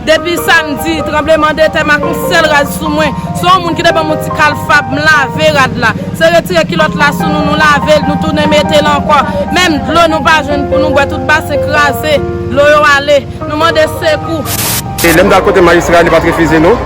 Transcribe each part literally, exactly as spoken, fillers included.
Depi samdi, tranblemanntè m ak yon sèl rad sou mwen. Se yon moun ki te ban m yon ti kalfab, m lave rad la. Se retire kilòt la sou nou, nou lave l, nou tounen mete l ankò. Menm dlo nou pa jwenn pou nou bwè, tout basen kraze, dlo yo ale. Nou mande sekou. E lè m t al kote majistra, li pa t refize nou.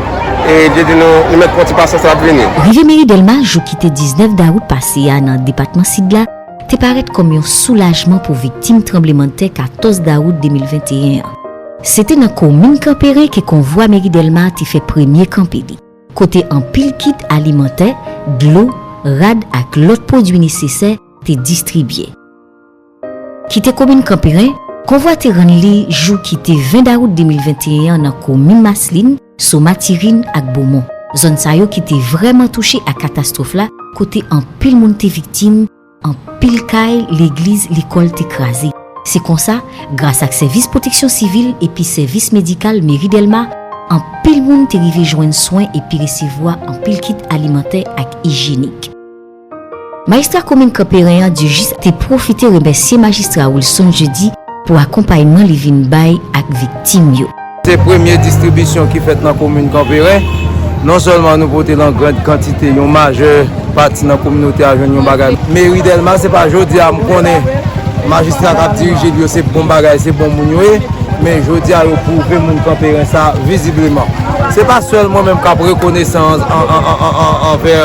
E li di nou, nou mèt pran ti pasyans, l ap vini. Rive meri Dèlma jou ki te diznèf dawout pase a nan depatman Sid la, te parèt kòm yon soulajman pou viktim tranblemanntè katòz dawout de mil venteyen an. Se te nan komin Kanperen ke konvwa meri Dèlma te fè premye kanpe li, kote anpil kit alimantè, dlo, rad ak lòt pwodui nesesè te distribye. Kite komin Kanperen, konvwa te rann li jou ki te ven dawout de mil venteyen an nan komin Maslin, Somatirin ak Bomon. Zòn sa yo ki te vrèman touche ak katastwòf la, kote anpil moun te viktim, anpil kay, legliz, lekòl te kraze. Se konsa, gras ak sèvis pwoteksyon sivil epi sèvis medikal meri Dèlma, anpil moun te rive jwenn swen epi resevwa anpil kit alimantè ak ijyenik. Majistra komin Kanperen an, Dieujuste, te pwofite remèsye majistra Wilson Jeudi pou akonpayman li vin bay ak viktim yo. Se premye distribisyon ki fèt nan komin Kanperen. Non sèlman nou pote l an gran kantite, yon majè pati nan kominote a jwenn yon bagay. Meri Dèlma, se pa jodi a m konnen majistra k ap dirije l yo, se bon bagay, se bon moun yo ye. Men jodi a, yo pwouve moun Kanperen sa vizibleman. Se pa sèl mwen menm k ap rekonesan an, an, an, an, an, anvè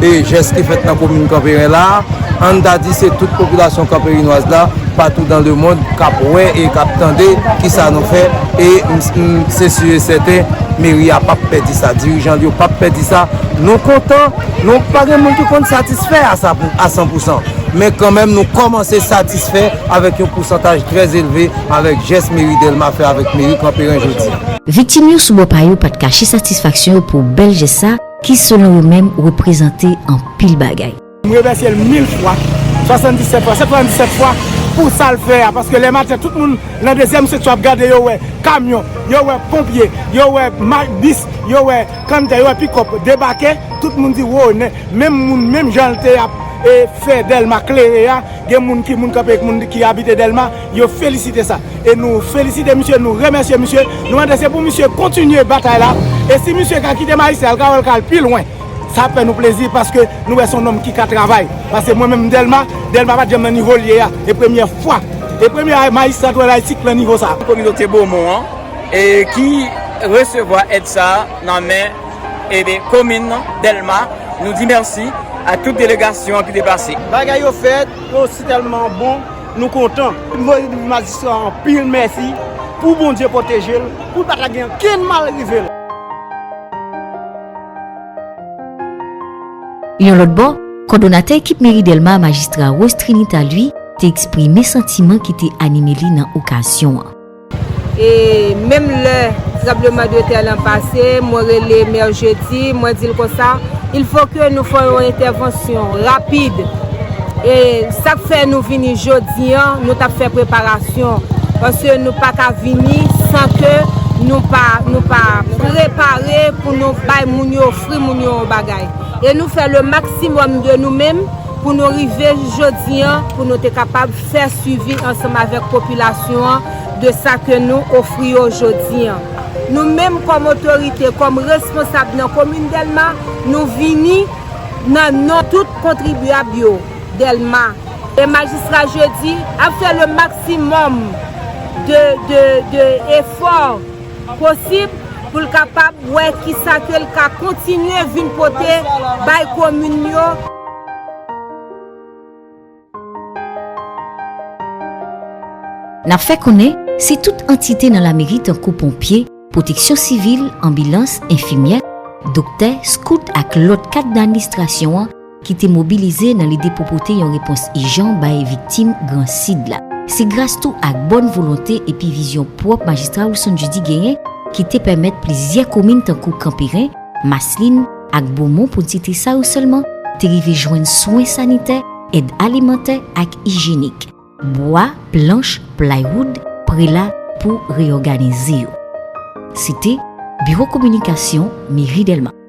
e jès ki fèt nan komin Kanperen la a, ann ta di se tout popilasyon kanperinwaz la, patou dan lemonn, k ap wè e k ap tande kisa nou fè, e m, m, se si e sèten, meri a p ap pèdi sa, dirijan l yo p ap pèdi sa. Nou kontan, nou pa gen moun ki konn satisfè a sa pou, a san pou san, men kanmenm nou kòmanse satisfè avèk yon pousantaj trè elve avèk jès meri Dèlma fè avèk meri Kanperen jodi a. Viktim yo sou bò pa yo pa t kache satisfaksyon yo pou bèl jès sa, ki selon yo menm reprezante anpil bagay. M remèsye l mil fwa, swasanndisèt fwa, sèt swasanndisèt fwa pou sa l fè a, paske lè maten tout moun nan dezyèm seksyon ap gade, yo wè kamyon, yo wè ponpye, yo wè ma-, bis, yo wè kanntè, yo wè pikòp debake, tout moun di, wo, nè, menm moun, menm jan l te ap, e, fè Dèlma klere a, gen moun ki, moun kanpe, moun ki abite Dèlma, yo felisite sa. E nou felisite misye, nou remèsye misye, nou mande se pou misye kontinye batay la. E si misye ka kite majistra, l ka wè l ka al pi lwen. Sa ap fè nou plezi paske nou wè se yon nonm ki ka travay. Paske mwen menm Dèlma, Dèlma pa t janm nan nivo l ye a. E premyè fwa, e premyè majistra twèl ayisyen k nan nivo sa. Kominote Bomon an, e ki resevwa èd sa a nan men, e, komin Dèlma, nou di mèsi a tout delegasyon an ki te pase. Bagay yo fèt, yo si tèlman bon, nou kontan. M voye di majistra anpil mèsi, pou Bondye pwoteje l, pou l pa ta gen okenn mal rive l. Yon lòt bò, kòdonatè ekip meri Dèlma, majistra Rose Trinita, li, te eksprime santiman ki te anime li nan okazyon an. E menm lè tranbleman de tè lan pase, mwen rele mè Jeudi, mwen di l konsa, il faut que nou fè yon entèvansyon rapid. E sa k fè nou vini jodi an, nou t ap fè preparasyon. Paske nou pa ka vini san ke nou pa, nou pa prepare pou nou bay moun yo, ofri moun yo yon bagay. E nou fè le maksimòm de nou menm pou nou rive jodi an, pou nou te kapab fè swivi ansanm avèk popilasyon an de sa ke nou ofri yo jodi an. Nou menm kòm otorite, kòm responsab nan komin Dèlma, nou vini nan non tout kontribyab yo Dèlma. E majistra Jeudi ap fè le maksimòm de, de, de efò posib pou l kapab wè kisa ke l ka kontinye vin pote bay komin yo. N ap fè konnen, se tout antite nan lameri tankou ponpye, pwoteksyon sivil, anbilans, enfimyè, doktè, skout ak lòt kad nan administrasyon an ki te mobilize nan lide pou pote yon repons ijan bay viktim Gran Sid la. Se gras tou ak bòn volonte epi vizyon pwòp majistra Wilson Jeudi genyen ki te pèmèt plizyè komin tankou Kanperen, Maslin ak Bomon, pou n site sa yo sèlman, te rive jwenn swen sanitè, èd alimantè ak ijyenik, bwa, planch, playwood, prela pou reyòganize yo. Se te Biwo Kominikasyon Meri Dèlma.